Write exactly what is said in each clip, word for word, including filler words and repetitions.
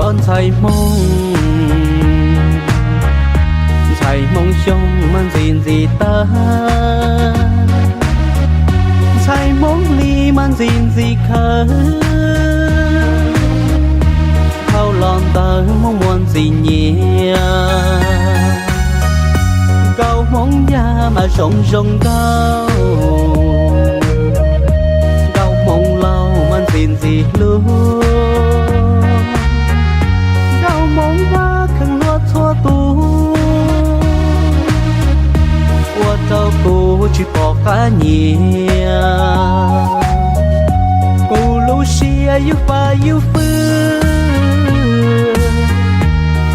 Ntxhais Hmoob, ntxhais Hmoob xyoo mas ntxi ntxi tag, ntxhais Hmoob li mas ntxi ntxi khawb, dhau los ntawm Hmoob muaj ntxim nyiam. Nkauj Hmoob yaj mas zoo zoo nkauj, nkauj Hmoob laus mas ntxi ntxi hlub, nkauj Hmoob vaj kheev hlub txhua tus, ua rau kuv tsis pom qab nyiam. Kuv lub siab yug pab yug fwj,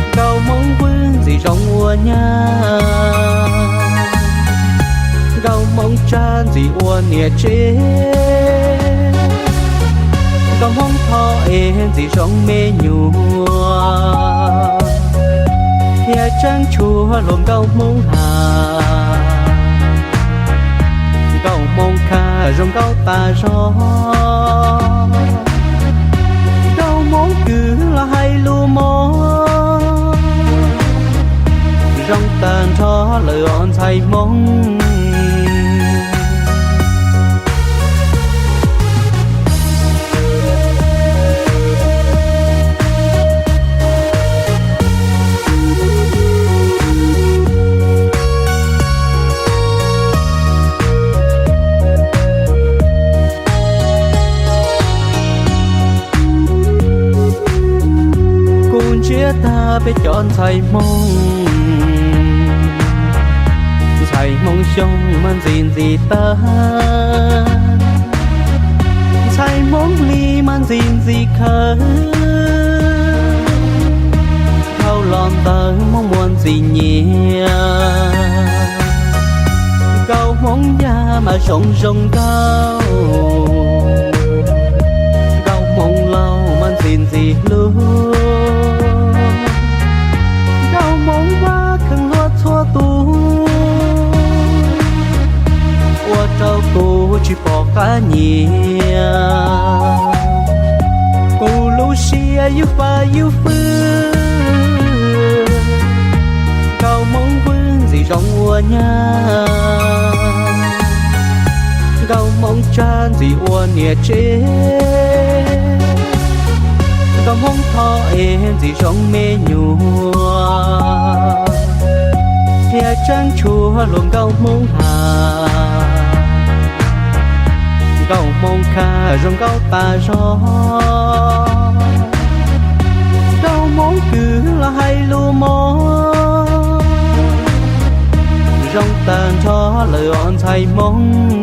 nkauj Hmoob vwm ntxim zoo ua nyab, nkauj Hmoob tsab ntxim ua niam tsev, nkauj Hmoob thov es ntxim zoo me nyuam, thiaj tseem tshuav luag nkauj Hmoob has, nkauj Hmoob khaj zoo nkauj tas zog, nkauj Hmoob kwv los hais lus mos, zoo tag nrho lawm os ntxhais Hmoob. Kuv ntsiab tag peb cov ntxhais Hmoob, ntxhais Hmoob xyoo mas ntxi ntxi tag, ntxhais Hmoob li mas ntxi ntxi khawb, dhau los ntawm Hmoob muaj ntxim nyiam. Nkauj Hmoob yaj mas zoo zoo nkauj, nkauj Hmoob laus mas ntxi ntxi hlub, nkauj Hmoob vaj kheev hlub txhua tus, ua rau kuv tsis pom qab nyiam. Kuv lub siab yug pab yug fwj, nkauj Hmoob vwm ntxim zoo ua nyab, nkauj Hmoob tsab ntxim ua niam tsev, nkauj Hmoob thov es ntxim zoo me nyuam, thiaj tseem tshuav luag nkauj Hmoob has, nkauj Hmoob khaj zoo nkauj tas zog, nkauj Hmoob kwv los hais lus mos, zoo tag nrho lawm os ntxhais Hmoob.